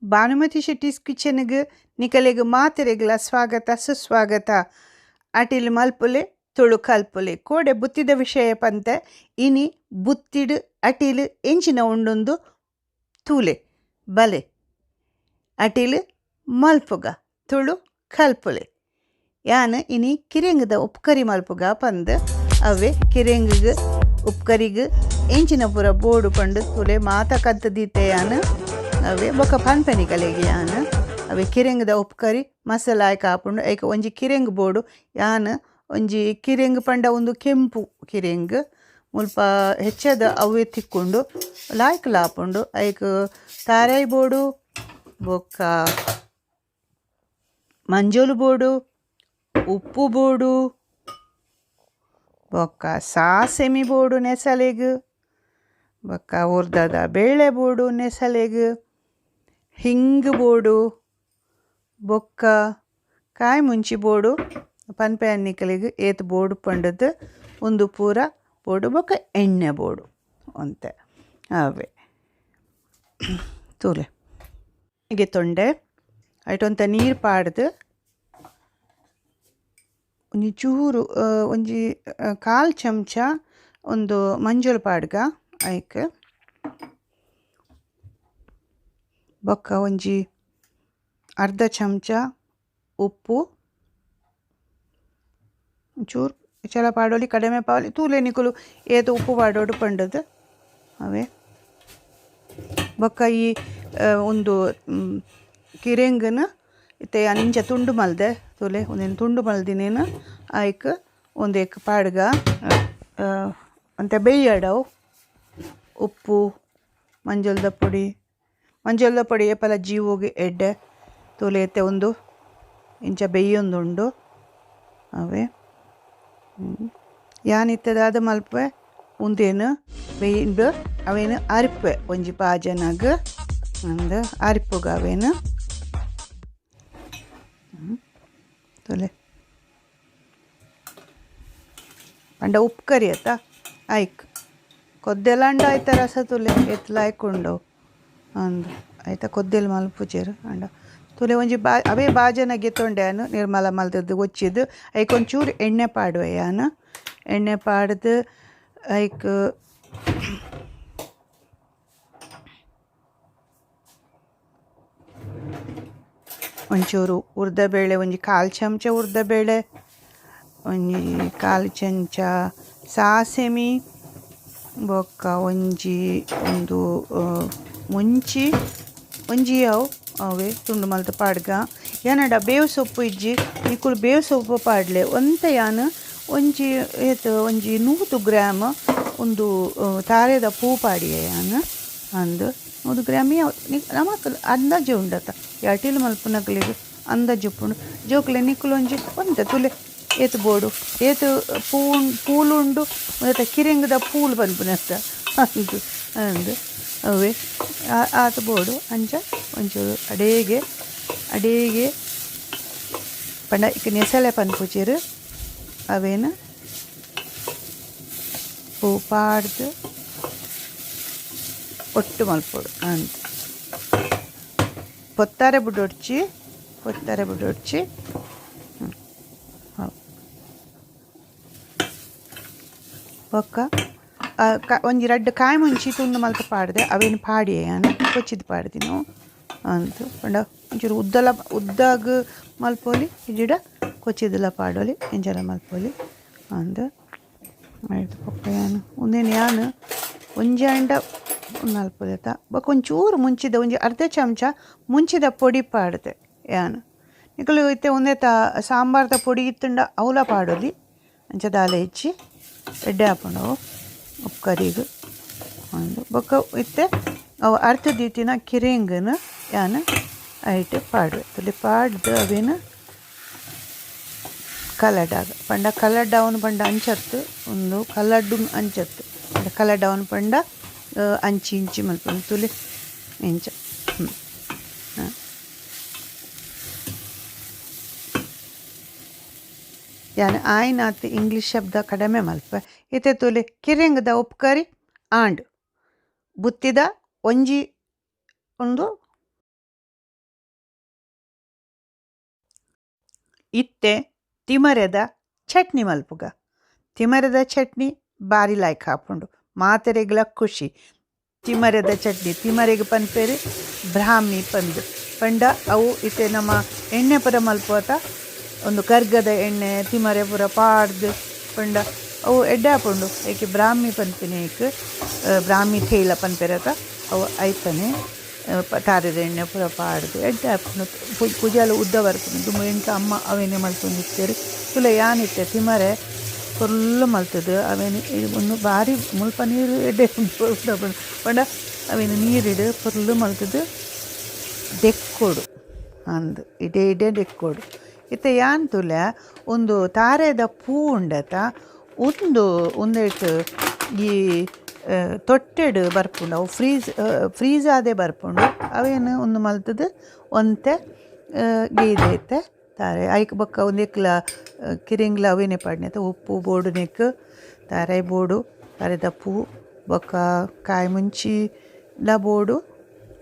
ಭಾನುಮತಿ ಶೆಟ್ಟಿಸ್ ಕಿಚನ್ಗ್ ನಿಕಲೆಗ್ ಮಾತೆರೆಗ್ಲ ಸ್ವಾಗತ ಸುಸ್ವಾಗತ. ಅಟಿಲ್ ಮಲ್ಪುಲೆ ತುಳು ಕಲ್ಪುಲೆ ಕೋಡೆ ಬುತ್ತಿದ ವಿಷಯ ಪಂತೆ ಇನಿ ಬುತ್ತಿಡ್ ಅಟಿಲ್ ಎಂಚಿನ ಉಂಡುಂದು ತೂಲೆ ಬಲೆ ಅಟಿಲ್ ಮಲ್ಪುಗ ತುಳು ಕಲ್ಪುಲೆ. ಯಾನ್ ಇನಿ ಕಿರೆಂಗದ ಉಪ್ಕರಿ ಮಲ್ಪುಗ ಪಂದ್ ಅವೆ ಕಿರೆಂಗ್ ಉಪ್ಕರಿಗ್ ಎಂಚಿನ ಪೂರ ಬೋಡು ಪಂಡು ತುಲೆ ಮಾತ ಕತ್ತು ದೀತೆ ಯಾನ್ ಅವೇ ಬೊಕ ಪನ್ಪೆನಿಕಲೆಗ್ ಯಾನ್ ಅವೆ ಕಿರೆಂಗದ ಉಪ್ಕರಿ ಮಸಾಲ ಆಯ್ಕ ಆಪುಂಡು. ಐಕ್ ಒಂಜಿ ಕಿರೆಂಗ್ ಬೋಡು. ಯಾನ್ ಒಂಜಿ ಕಿರೆಂಗ್ ಪಂಡ ಒಂದು ಕೆಂಪು ಕಿರೆಂಗ್ ಮುಲ್ಪ ಹೆಚ್ಚದ ಅವೇ ತಿಕ್ಕೊಂಡು ಲಾಯ್ಕಲ ಆಪುಂಡು. ಐಕ್ ತಾರಾಯಿ ಬೋಡು ಬೊಕ್ಕ ಮಂಜೊಲು ಬೋಡು ಉಪ್ಪು ಬೋಡು ಬೊಕ್ಕ ಸಾಸೆಮಿ ಬೋಡು ನೆಸಲೆಗ್ ಬೊಕ್ಕ ಉರ್ದದ ಬೇಳೆ ಬೋಡು ನೆಸಲೆಗ್ ಹಿಂಗ್ ಬೋಡು ಬೊಕ್ಕ ಕಾಯಿ ಮುಂಚಿ ಬೋಡು ಪನ್ಪೆ ಅನ್ನಿಕಲೆಗ್ ಏತ್ ಬೋಡು ಪಂಡದು ಒಂದು ಪೂರ ಬೋಡು ಬೊಕ್ಕ ಎಣ್ಣೆ ಬೋಡು ಒಂತೆ ಅವೇ ತೂಲೆ ಹೀಗೆ ತೊಂಡೆ ಐಟೊಂತ ನೀರು ಪಾಡ್ದು ಒಂಜಿ ಚೂರು ಒಂಜಿ ಕಾಲು ಚಮಚ ಒಂದು ಮಂಜೊಲು ಪಾಡ್ಗ ಐಕ್ ಬೊಕ್ಕ ಒಂಜಿ ಅರ್ಧ ಚಮಚ ಉಪ್ಪು ಚೂರು ಚಲ ಪಾಡೋಲಿ ಕಡಿಮೆ ಪಾವಲಿ ತೂಲೆ ನಿಕುಲು ಏತ್ ಉಪ್ಪು ಪಾಡೋಡು ಪಂಡದು ಅವೇ ಬೊಕ್ಕ ಈ ಒಂದು ಕಿರೆಂಗನ ಇತ್ತೆ ಇಂಚ ತುಂಡು ಮಲ್ದೆ ತೂಲೆ ಒಂದೇನು ತುಂಡು ಮಲ್ದಿನೇನು ಐಕ್ ಒಂದೇಕ್ ಪಾಡ್ಗ ಅಂತೆ ಬೇಯಡವು ಉಪ್ಪು ಮಂಜೊಲ್ದ ಪೊಡಿ ಮಂಜೊಲ್ದ ಪೊಡಿ ಏಪಲ ಜೀವೋಗಿ ಎಡ್ಡೆ ತೂಲೆ ಇತ್ತೆ ಒಂದು ಇಂಚ ಬೇಯೊಂದುಂಡು ಅವೇ ಯಾನ್ ಇತ್ತೆ ದಾದ ಮಲ್ಪೆ ಉಂದೇನು ಬೇಯಿಂಡು ಅವೇನು ಅರಿಪೆ ಒಂಜಿ ಪಾಜನಾಗ ಅಂದ್ ಅರಿಪುಗ ಅವೇನು ತೂಲೆ ಪಂಡ ಉಪ್ಪು ಕರಿ ಆತ ಐಕ್ ಕೊದ್ದೆಲ ಅಂಡ ಐತ ರಸ ತೂಲೆ ಏತ್ಲ ಆಯ್ಕೊಂಡು ಅಂದ್ ಐತ ಕೊದ್ದೆಲ್ ಮಲ್ಪುಜೆರ್ ಅಂಡ ತೂಲೆ ಒಂಜಿ ಬಾ ಅವೇ ಬಾಜನ ಗೆತ್ತೊಂಡೆ ಯಾನ್ ನಿರ್ಮಲ ಮಲ್ತದ್ದು ಒಚ್ಚಿದ್ ಐಕ್ ಒಂಚೂರು ಎಣ್ಣೆ ಪಾಡುವೆ ಯಾನ್ ಎಣ್ಣೆ ಪಾಡ್ದು ಐಕ್ ಒಂಚೂರು ಉರ್ದಬೇಳೆ ಒಂಜಿ ಕಾಲು ಚಮಚ ಉರ್ದಬೇಳೆ ಒಂಜಿ ಕಾಲು ಚಮಚ ಸಾಸೆಮಿ ಬೊಕ್ಕ ಒಂಜಿ ಒಂದು ಮುಂಚಿ ಒಂಜಿ ಅವು ಅವೇ ತುಂಡು ಮಲ್ತ್ ಪಾಡ್ಗ. ಯಾನಡ ಬೇವು ಸೊಪ್ಪು ಇಜ್ಜಿ ನಿಕುಲು ಬೇವು ಸೊಪ್ಪು ಪಾಡ್ಲೆ ಒಂತೆ ಯಾನ್ ಒಂಜಿ ಏತ್ ಒಂಜಿ 100 ಗ್ರಾಮ್ ಒಂದು ತಾರೆದ ಪೂ ಪಾಡಿಯೆ ಯಾನ್ ಅಂದ್ 100 ಗ್ರಾಮ್ ನಮಕ್ ಅಂದಾಜು ಉಂಡತ ಅಟಿಲ್ ಮಲ್ಪುನಕಲೆಗ್ ಅಂದಾಜು ಉಪ್ಪುಂಡು. ಜೋಕುಲೆ ನಿಕುಲು ಒಂಜಿ ಒಂತೆ ತುಲೆ ಏತ್ ಬೋಡು ಏತ್ ಪೂ ಪೂಲುಂಡು ಒಂತೆ ಕಿರೆಂಗದ ಪೂಲು ಪನ್ಪುನತ್ತ ಅಂದ್ ಅಂದ್ ಅವೇ ಆತ್ ಬೋಡು ಅಂಚ ಒಂಚೂರು ಅಡೇಗೆ ಅಡೇಗೆ ಪಂಡ ಇಕ್ ನೆಸಲೆ ಪನ್ಪುಜೆರ್ ಅವೇನು ಪೂ ಪಾಡ್ದು ಒಟ್ಟು ಮಲ್ಪೊಡು ಅಂದ್ ಪೊತ್ತಾರೆ ಬುಡೊಡ್ಚಿ ಪೊತ್ತಾರೆ ಬುಡೊಡ್ಚಿ ಬೊಕ್ಕ ಒಂಜಿ ರಡ್ಡ್ ಕಾಯಿ ಮುಂಚಿ ತುಂಡು ಮಲ್ತ್ ಪಾಡ್ದೆ ಅವೇನು ಪಾಡಿಯೆ ಯಾನ್ ಕೊಚ್ಚಿದ್ ಪಾಡ್ದಿನು ಅಂದ್ ಪಂಡ ಒಂಚೂರು ಉದ್ದಲ ಉದ್ದಾಗ್ ಮಲ್ಪೊಲಿ ಇಜ್ಜಿಡ ಕೊಚ್ಚಿದಲ ಪಾಡೊಲಿ ಎಂಚಲ ಮಲ್ಪೊಲಿ ಅಂದ್ ಆಯ್ತು. ಬೊಕ್ಕ ಯಾನ್ ಉಂದೆನ್ ಯಾನ್ ಒಂಜಿ ಆಂಡ ಮಲ್ಪೊಲಿ ಬೊಕ್ಕ ಒಂಚೂರು ಮುಂಚಿದ ಒಂಜಿ ಅರ್ಧ ಚಮಚ ಮುಂಚಿದ ಪೊಡಿ ಪಾಡ್ದೆ ಯಾನ್ ನಿಕುಲು ಇತ್ತೆ ಉಂದೆತ ಸಾಂಬಾರ್ದ ಪೊಡಿ ಇತ್ತುಂಡ ಅವ್ಲ ಪಾಡೊಲಿ ಅಂಚ ದಾಲ ಇಜ್ಜಿ ಎಡ್ಡೆ ಆಪುಂಡು ಅವು ಉಪ್ಕರಿಗ್ ಅಂದ್ ಬೊಕ್ಕ ಇತ್ತೆ ಅವು ಅರ್ಥ ದೀತಿನ ಕಿರೆಂಗನ್ ಯಾನ್ ಐಟ್ ಪಾಡುವೆ ತುಲಿ ಪಾಡ್ದು ಅವೇನು ಕಲಡಾಗ ಪಂಡ ಕಲಡಾವನ್ ಪಂಡ ಅಂಚತ್ತು ಉಂದು ಕಲಡ್ಡು ಅಂಚತ್ತು ಪಂಡ ಕಲಡಾವನ್ ಪಂಡ ಅಂಚಿ ಇಂಚಿ ಮಲ್ಪುನು ತುಲಿ ಇಂಚ ಯಾನ್ ಆಯಿನಾತ್ ಇಂಗ್ಲೀಷ್ ಶಬ್ದ ಕಡಿಮೆ ಮಲ್ಪೆ. ಇತ್ತೆ ತೂಲೆ ಕಿರೆಂಗದ ಉಪ್ಕರಿ ಆಂಡ್ ಬುತ್ತಿದ ಒಂಜಿ ಉಂದು. ಇತ್ತೆ ತಿಮರೆದ ಚಟ್ನಿ ಮಲ್ಪುಗ. ತಿಮರೆದ ಚಟ್ನಿ ಬಾರಿ ಲಾಯ್ಕ್ ಆಪುಂಡು, ಮಾತೆರೆಗ್ಲ ಖುಷಿ. ತಿಮರೆದ ಚಟ್ನಿ ತಿಮರೆಗ್ ಪನ್ಪೆರ್ ಬ್ರಾಹ್ಮಿ ಪಂದ್ ಪಂಡ ಅವು ಇತ್ತೆ ನಮ್ಮ ಎಣ್ಣೆ ಪೂರ ಮಲ್ಪುವತ, ಉಂದು ಕರ್ಗದ ಎಣ್ಣೆ ತಿಮರೆ ಪೂರ ಪಾಡ್ದ್ ಪಂಡ ಅವು ಎಡ್ಡೆ ಆಪುಂಡು. ಐಕೆ ಬ್ರಾಹ್ಮಿ ಪನ್ಪಿನೈಕ್ ಬ್ರಾಹ್ಮಿ ತೈಲ ಪನ್ಪೆರತ, ಅವು ಐತನೆ ತಾರೆದ ಎಣ್ಣೆ ಪೂರ ಪಾಡ್ದ್ ಎಡ್ಡೆ ಆಪುಂಡು. ಕುಜಲ್ ಉದ್ದ ಬರ್ಪುಂಡು. ದುಂಬು ಎಂಕ್ ಅಮ್ಮ ಅವೆನೆ ಮಲ್ತೊಂದಿತ್ತೆರ್. ತೂಲೆ ಯಾನ್ ಇತ್ತೆ ತಿಮರೆ ಪೊರ್ಲು ಮಲ್ತುದು ಅವೆನ್ ಉಂದು ಬಾರಿ ಮುಲ್ಪ ನೀರು ಎಡ್ಡೆ ಉಂಡು ಪಂಡ ಅವೆನ್ ನೀರುಡು ಪೊರ್ಲು ಮಲ್ತುದು ದೆಕ್ಕೊಡು ಅಂದ್ ಇಡೆ ಇಡೆ ದೆಕ್ಕೊಡು. ಇತ್ತೆ ಯಾನ್ ತೂಲೆ ಉಂದು ತಾರೆದ ಪೂ ಉಂಡತ, ಉಂದು ಉಂದೆಟ್ ಈ ತೊಟ್ಟೆಡ್ ಬರ್ಪುಂಡು, ಅವು ಫ್ರೀಜ್ ಫ್ರೀಜ್ ಆದೇ ಬರ್ಪುಂಡು. ಅವೇನು ಉಂದು ಮಲ್ತುದು ಒಂತೆ ಗೀದೆ ಇತ್ತೆ ತಾರೆ ಐಕ್ ಬೊಕ್ಕ ಉಂದೆಕ್ಲ ಕಿರಿಂಗ್ಲ ಅವೇನೆ ಪಾಡ್ನೆ ಉಪ್ಪು ಬೋಡು, ನೆಕ್ ತಾರೆ ಬೋಡು, ತಾರೆದ ಪೂ ಬೊಕ್ಕ ಕಾಯಿ ಮುಂಚಿಲ ಬೋಡು.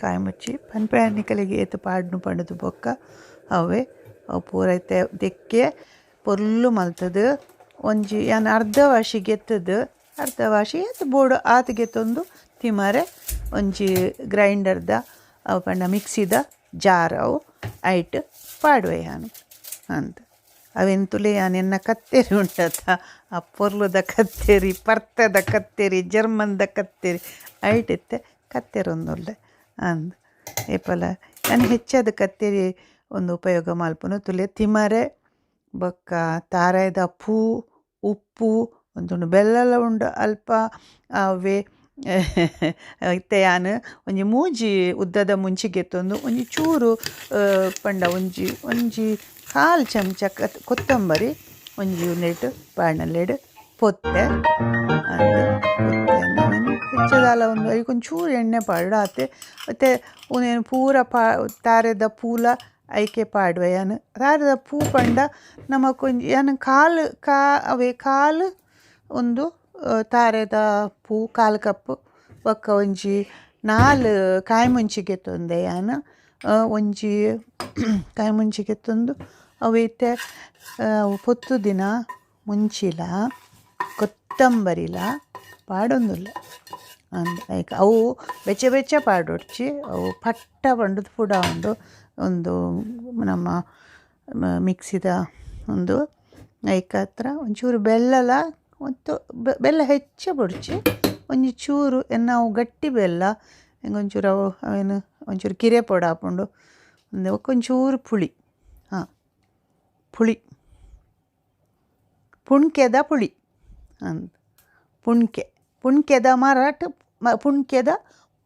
ಕಾಯಿ ಮುಂಚಿ ಪನ್ಪೆ ನಿಕಲೆಗ್ ಏತ್ ಪಾಡ್ನು ಪಂಡುದು. ಬೊಕ್ಕ ಅವೇ ಅವು ಪೂರ ಇತ್ತೆ ದೆಕ್ಕೆ ಪೊರ್ಲು ಮಲ್ತುದು ಒಂಜಿ ಯಾನ್ ಅರ್ಧ ವಾಶಿ ಗೆತ್ತುದು, ಅರ್ಧ ವಾಶಿ ಏತ್ ಬೋಡು ಆತ್ ಗೆತ್ತೊಂದು ತಿಮರೆ ಒಂಜಿ ಗ್ರೈಂಡರ್ದ ಅವು ಪಂಡ ಮಿಕ್ಸಿದ ಜಾರ್ ಅವು ಐಟ್ ಪಾಡುವೆ ಯಾನ್ ಅಂದ್. ಅವೆನ್ ತೂಲೆ ಯಾನ್ ಎನ್ನ ಕತ್ತೆರಿ ಉಂಡತ, ಆ ಪೊರ್ಲುದ ಕತ್ತೆರಿ, ಪರ್ತದ ಕತ್ತೆರಿ, ಜರ್ಮನ್ದ ಕತ್ತೆರಿ ಐಟ್ ಇತ್ತೆ ಕತ್ತೆರೊಂದುಲ್ಲೆ ಅಂದ್. ಏಪಲ ಯಾನ್ ಹೆಚ್ಚಾದ್ ಕತ್ತೆರಿ ಒಂದು ಉಪಯೋಗ ಮಲ್ಪುನು. ತೂಲೆ ತಿಮರೆ ಬೊಕ್ಕ ತಾರಾಯಿದ ಪೂ, ಉಪ್ಪು, ಒಂತುಂಡು ಬೆಲ್ಲಲ ಉಂಡು ಅಲ್ಪ ಅವೇ. ಇತ್ತೆ ಯಾನ್ ಒಂಜಿ ಮೂಜಿ ಉದ್ದದ ಮುಂಚಿ ಗೆತ್ತೊಂದು ಒಂಜಿ ಚೂರು ಪಂಡ ಒಂಜಿ ಒಂಜಿ ಕಾಲು ಚಮಚ ಕೊತ್ತಂಬರಿ ಒಂಜಿ ಉಂದೆಟ್ ಬಾಣಲೆಡ್ ಪೊತ್ತೆ ಅಂದ್. ಪೊತ್ತೆ ಹೆಚ್ಚದಾಲ ಒಂದು ಐಕ್ ಒಂಚೂರು ಎಣ್ಣೆ ಪಾಡ್ಡು ಆತೆ. ಇತ್ತೆ ಉಂದೆನ್ ಪೂರ ತಾರೆದ ಪೂಲ ಐಕೆ ಪಾಡುವೆ ಯಾನ್. ತಾರೆದ ಪೂ ಪಂಡ ನಮಕೊಂಜಿ ಯಾನ್ ಕಾಲು ಕಾ ಅವೇ ಕಾಲು ಒಂದು ತಾರೆದ ಪೂ ಕಾಲು ಕಪ್, ಬೊಕ್ಕ ಒಂಜಿ 4 ಕಾಯಿ ಮುಂಚಿ ಗೆತ್ತೊಂದೆ ಯಾನ್. ಒಂಜಿ ಕಾಯಿ ಮುಂಚಿ ಗೆತ್ತೊಂದು ಅವು ಇತ್ತೆ ಪೊತ್ತು ದಿನ ಮುಂಚಿಲ ಕೊತ್ತಂಬರಿಲ ಪಾಡೊಂದುಲ್ಲೆ ಅಂದ್. ಐಕ್ ಅವು ಬೆಚ್ಚ ಬೆಚ್ಚ ಪಾಡೊಡ್ಚಿ, ಅವು ಪಟ್ಟ ಪಂಡುದು ಪುಡ ಉಂಡು. ಒಂದು ನಮ್ಮ ಮಿಕ್ಸಿದ ಒಂದು ಐಕ್ ಹತ್ರ ಒಂಚೂರು ಬೆಲ್ಲಲ ಮತ್ತು ಬೆಲ್ಲ ಹೆಚ್ಚ ಬೊಡ್ಚಿ, ಒಂಜಿ ಚೂರು ಎನ್ನ ಅವು ಗಟ್ಟಿ ಬೆಲ್ಲ ಒಂಚೂರು ಅವು ಅವೇನು ಒಂಚೂರು ಕಿರೆ ಪೊಡ ಆಪುಂಡು. ಬೊಕ್ಕ ಒಂಚೂರು ಪುಳಿ, ಹಾಂ ಪುಳಿ, ಪುಣ್ಕೆದ ಪುಳಿ ಅಂದ್. ಪುಣ್ಕೆ ಪುಣ್ಕೆದ ಮರಟ್ ಪುಣ್ಕೆದ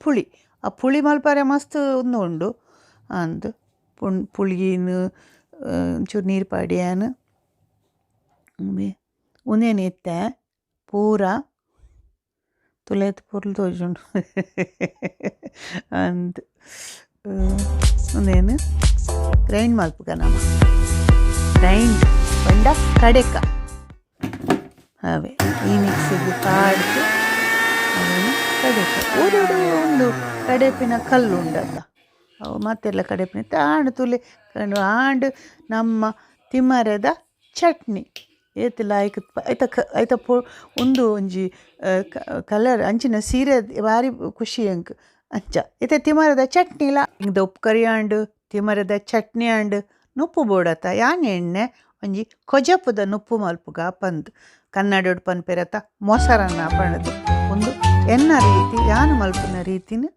ಪುಳಿ, ಆ ಪುಳಿ ಮಲ್ಪರೆ ಮಸ್ತ್ ಉಂದು ಉಂಡು ಅಂದ್. ಪುಳಿನ್ ಒಂಚೂರು ನೀರು ಪಾಡ್ಯಾನ್ ಉಂದೇನು ಇತ್ತೆ ಪೂರ ತುಲೇತ್ ಪೊರ್ಲು ತೋಜುಂಡು ಅಂದ್. ಉಂದೇನು ಗ್ರೈಂಡ್ ಮಲ್ಪುಗ ನಮ, ಗ್ರೈಂಡ್ ಪಂಡ ಕಡೆಕ ಅವೇ ಈ ಮಿಕ್ಸಿಗ್ ಪಾಡ್ದು ಅವೆನ್ ಕಡೆಕ ಊರುಡು ಒಂದು ಕಡೆಪಿನ ಕಲ್ಲು ಉಂಡತ, ಅವು ಮಾತೆಲ್ಲ ಕಡೆಪಿನ ಆಂಡ್. ತೂಲೆ ಆಂಡ್ ನಮ್ಮ ತಿಮರೆದ ಚಟ್ನಿ ಏತ್ ಲಾಯ್ಕ್. ಐತ ಐತ ಉಂದು ಒಂಜಿ ಕಲರ್ ಅಂಚಿನ ಸೀರೆ ಬಾರಿ ಖುಷಿ ಎಂಕ್ ಅಂಚ. ಇತ್ತೆ ತಿಮರೆದ ಚಟ್ನಿಲ ಉಪ್ಪು ಕರಿ ಆಂಡ್, ತಿಮರೆದ ಚಟ್ನಿ ಆಂಡ್, ನುಪ್ಪು ಬೋಡತ. ಯಾನ್ ಎಣ್ಣೆ ಒಂಜಿ ಕೊಜಪುದ ನುಪ್ಪು ಮಲ್ಪುಗ ಪಂದ್, ಕನ್ನಡೊಡು ಪನ್ಪೆರತ ಮೊಸರನ್ನ ಪಂಡುದು. ಉಂದು ಎನ್ನ ರೀತಿ, ಯಾನ್ ಮಲ್ಪುನ ರೀತಿನ್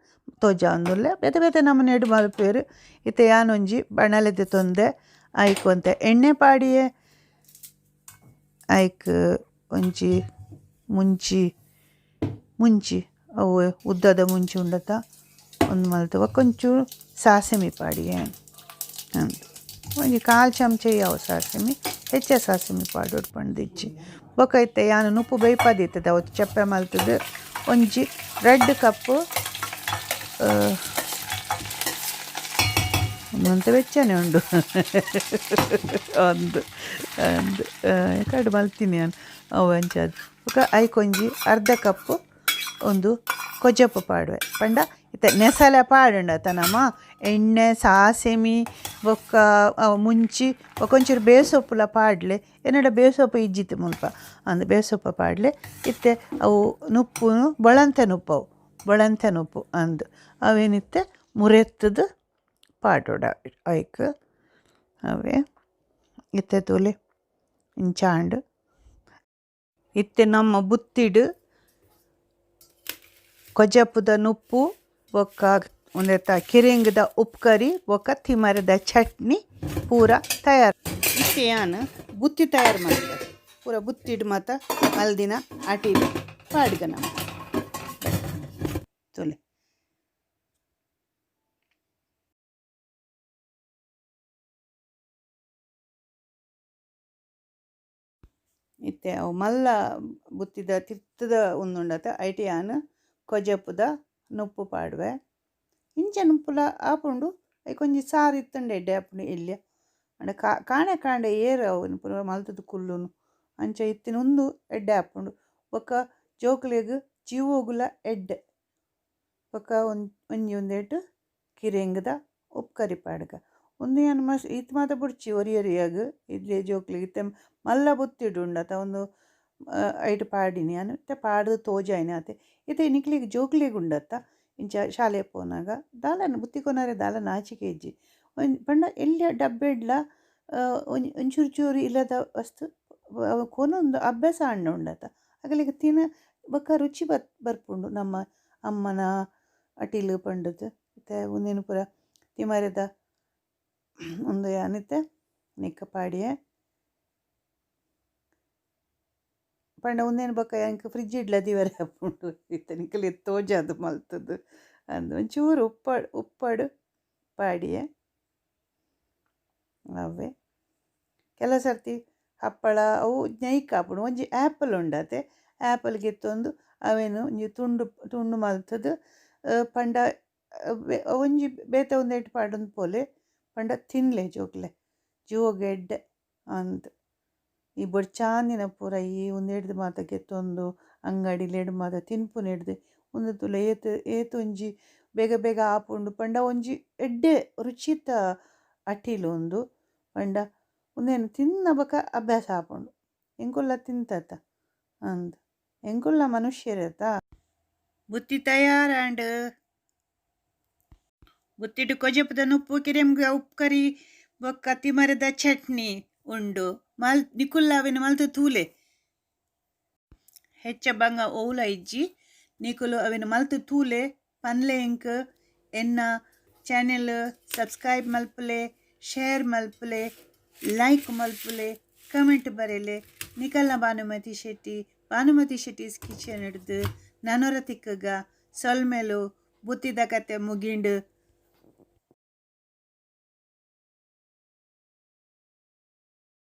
ತೋಜಾವೊಂದುಲ್ಲೆ. ಬೇತೆ ಬೇತೆ ನಮೂನೆಡ್ ಮಲ್ಪುವೆರ್. ಇತ್ತೆ ಯಾನ್ ಒಂಜಿ ಬಾಣಲೆ ದೆತೊಂದೆ, ಐಕ್ ಒಂತೆ ಎಣ್ಣೆ ಪಾಡಿಯೆ, ಐಕ್ ಒಂಜಿ ಮುಂಚಿ ಮುಂಚಿ ಅವು ಉದ್ದದ ಮುಂಚಿ ಉಂಡತ ಒಂದು ಮಲ್ತ್ ಬೊಕ್ಕ ಒಂಚೂರು ಸಾಸಿಮೆ ಪಾಡಿಯೆ ಅಂದ್. ಒಂಜಿ ಕಾಲು ಚಮಚ ಯಾವು ಸಾಸಿಮೆ, ಹೆಚ್ಚ ಸಾಸಿಮೆ ಪಾಡೊಡು ಪಂದಿಜ್ಜಿ. ಬೊಕ್ಕ ಇತ್ತೆ ಯಾನ್ ನುಪ್ಪು ಬೇಯ್ಪಾದಿತ್ತದ ಅವು ಚಪ್ಪೆ ಮಲ್ತುದು ಒಂಜಿ 2 ಕಪ್ ಒಂತೆ ಬೆಚ್ಚನೆ ಉಂಡು ಅಂದ್ ಅಂದ್ ಕಡ್ ಮಲ್ತೀನಿ ಯಾನ್ ಅವು ಅಂಚಾದ್. ಬೊಕ್ಕ ಐಕ್ ಒಂಜಿ ಅರ್ಧ ಕಪ್ ಒಂದು ಕೊಜಪು ಪಾಡುವೆ. ಪಂಡ ಇತ್ತೆ ನೆಸಲೆ ಪಾಡುಂಡತ ನಮ ಎಣ್ಣೆ ಸಾಸೆಮಿ ಬೊಕ್ಕ ಮುಂಚಿ ಬೊಕ್ಕ ಒಂಚೂರು ಬೇಸೊಪ್ಪುಲ ಪಾಡ್ಲೆ ಎನ್ನಡ ಬೇಸೊಪ್ಪು ಇಜ್ಜಿತ್ತು ಮುಲ್ಪ ಅಂದ್ ಬೇಸೊಪ್ಪು ಪಾಡ್ಲೆ ಇತ್ತೆ ಅವು ನುಪ್ಪುನು ಬೊಳಂತೆ ನುಪ್ಪು ಅವು ಬೊಳಂತೆ ನುಪ್ಪು ಅಂದ್ ಅವೇನಿತ್ತೆ ಮುರೆತ್ತುದು ಪಾಡೊಡ ಐಕ್ ಅವೇ ಇತ್ತೆ ತೂಲೆ ಇಂಚಾಂಡ್. ಇತ್ತೆ ನಮ್ಮ ಬುತ್ತಿಡ್ ಕೊಜಪುದ ನುಪ್ಪು ಬೊಕ್ಕ ಉಂದೆತ ಕಿರಿಂಗ್ದ ಉಪ್ಕರಿ ಬೊಕ್ಕ ತಿಮರೆದ ಚಟ್ನಿ ಪೂರ ತಯಾರ್. ಇತ್ತೆ ಯಾನ್ ಬುತ್ತಿ ತಯಾರ್ ಮಲ್ತೆ ಪೂರ ಬುತ್ತಿಡ್ ಮಾತ ಮಲ್ದಿನ ಅಟಿಲ್ ಪಾಡ್ಗ ನಮ ತೂಲೆ. ಇತ್ತೆ ಅವು ಮಲ್ಲ ಬುತ್ತಿದ ತಿರ್ತುದ ಉಂದುಂಡತ ಐಟ್ ಯಾನ್ ಕೊಜಪುದ ನುಪ್ಪು ಪಾಡುವೆ. ಇಂಚ ನುಪ್ಪುಲ ಆಪುಂಡು ಐಕೊಂಜಿ ಒಂಜಿ ಸಾರು ಇತ್ತುಂಡ ಎಡ್ಡೆ ಆಪುಂಡು ಎಲ್ಯ ಆಂಡ ಕಾಣೆ ಕಾಂಡೆ ಏರ್ ಅವು ಪೂರ ಮಲ್ತುದು ಕುಲ್ಲುನು ಅಂಚ ಇತ್ತಿನ ಉಂದು ಎಡ್ಡೆ ಆಪುಂಡು ಬೊಕ್ಕ ಜೋಕುಲೆಗ್ ಜೀವೊಗುಲ ಎಡ್ಡೆ. ಬೊಕ್ಕ ಒಂಜಿ ಉಂದೆಟ್ ಕಿರೆಂಗ್ದ ಉಪ್ಕರಿ ಪಾಡ್ಗ ಉಂದು ಯಾನ್ ಮಸ್ತ್ ಈತ್ ಮಾತ ಬೊಡ್ಚಿ ಒರಿ ಒರಿಯಗ್ ಇಡ್ಲಿ ಜೋಕುಲೆಗ್ ಇತ್ತೆ ಮಲ್ಲ ಬುತ್ತಿಡ್ ಉಂಡತ ಉಂದು ಐಟ್ ಪಾಡಿನಿ ಯಾನ್ ಇತ್ತೆ ಪಾಡ್ದ್ ತೋಜಾಯಿನಿ ಆತೆ. ಇತ್ತೆ ನಿಕ್ಲೆಗ್ ಜೋಕುಲೆಗ್ ಉಂಡತ್ತ ಇಂಚ ಶಾಲೆ ಪೋನಗ ದಾಲ ಬುತ್ತಿ ಕೊನರೆ ದಾಲ ನಾಚಿಕೆ ಇಜ್ಜಿ. ಒಂಜಿ ಪಂಡ ಎಲ್ಯ ಡಬ್ಬೆಡ್ಲ ಒಂಜಿ ಒಂಚೂರು ಚೂರು ಇಲ್ಲದ ವಸ್ತು ಕೊನೊಂದು ಅಭ್ಯಾಸ ಆಂಡ ಉಂಡತ ಅಗಲಿಗೆ ತಿನ ಬೊಕ್ಕ ರುಚಿ ಬರ್ಪುಂಡು ನಮ್ಮ ಅಮ್ಮನ ಅಟಿಲು ಪಂಡುದು. ಇತ್ತೆ ಉಂದೆನ್ ಪೂರ ತಿಮರೆದ ಉಂದು ಯಾನ್ ಇತ್ತೆ ನೆಕ್ಕ್ ಪಾಡಿಯೆ. ಪಂಡ ಉಂದೆನ್ ಬೊಕ್ಕ ಎಂಕ್ ಫ್ರಿಜ್ ಇಡ್ಲ ದೀವರೆ ಆಪುಂಡು ಇತ್ತೆ ನಿಕುಲು ತೋಜಾದ್ ಮಲ್ತುದು ಅಂದ್ ಒಂಚೂರು ಉಪ್ಪಡ್ ಪಾಡಿಯೆ. ಅವೇ ಕೆಲವು ಸರ್ತಿ ಹಪ್ಪಳ ಅವು ನೈಕ್ ಆಪುಂಡು. ಒಂಜಿ ಆ್ಯಪಲ್ ಉಂಡತೆ ಆ್ಯಪಲ್ ಗೆತ್ತೊಂದು ಅವೆನ್ ಒಂಜಿ ತುಂಡು ತುಂಡು ಮಲ್ತುದು ಪಂಡ ಒಂಜಿ ಬೇತೆ ಒಂದೆಟ್ ಪಾಡೊಂದು ಪೋಲೆ ಪಂಡ ತಿನ್ಲೆ ಜೋಕ್ಲೆ ಜೀವೊಗು ಎಡ್ಡೆ ಅಂದ್. ಈ ಬೊಡ್ಚಾಂದಿನ ಪೂರ ಈ ಉಂದೆಡ್ದ್ ಮಾತ ಗೆತ್ತೊಂದು ಅಂಗಡಿಲೆಡ್ ಮಾತ ತಿನ್ಪುನೆಡ್ದ್ ಉಂದು ತೂಲೆ ಏತ್ ಏತ್ ಒಂಜಿ ಬೇಗ ಬೇಗ ಆಪುಂಡು ಪಂಡ ಒಂಜಿ ಎಡ್ಡೆ ರುಚಿತ ಅಟಿಲ್ ಉಂದು ಪಂಡ ಉಂದೆನ್ ತಿನ್ನ ಬೊಕ ಅಭ್ಯಾಸ ಆಪುಂಡು ಎಂಕುಲ್ಲ ತಿಂತತ ಅಂದ್ ಎಂಕುಲ್ಲ ಮನುಷ್ಯರತ. ಬುತ್ತಿ ತಯಾರಾಂಡ್. ಬುತ್ತಿಡ್ ಕೊಜಪುದ ನುಪ್ಪು ಕಿರೆಂಗ್ ಉಪ್ಕರಿ ಬೊಕ್ಕ ತಿಮರೆದ ಚಟ್ನಿ ಉಂಡು. ಮಲ್ ನಿಕುಲ್ಲ ಅವೆನ್ ಮಲ್ತ್ ತೂಲೆ. ಹೆಚ್ಚ ಬಂಗ ಓಲ ಇಜ್ಜಿ ನಿಕುಲು ಅವೆನ್ ಮಲ್ತ್ ತೂಲೆ ಪನ್ಲೆ ಎಂಕ್ ಎನ್ನ ಚಾನೆಲ್ ಸಬ್ಸ್ಕ್ರೈಬ್ ಮಲ್ಪುಲೆ, ಶೇರ್ ಮಲ್ಪುಲೆ, ಲೈಕ್ ಮಲ್ಪುಲೆ, ಕಮೆಂಟ್ ಬರೆಲೆ. ನಿಕಲ್ನ ಭಾನುಮತಿ ಶೆಟ್ಟಿ, ಭಾನುಮತಿ ಶೆಟ್ಟಿಸ್ ಕಿಚನ್ ಹಿಡ್ದು ನನೊರ ತಿಕ್ಕಗ ಸೊಲ್ಮೆಲು. ಬುತ್ತಿದ ಕತೆ ಮುಗಿಂಡು.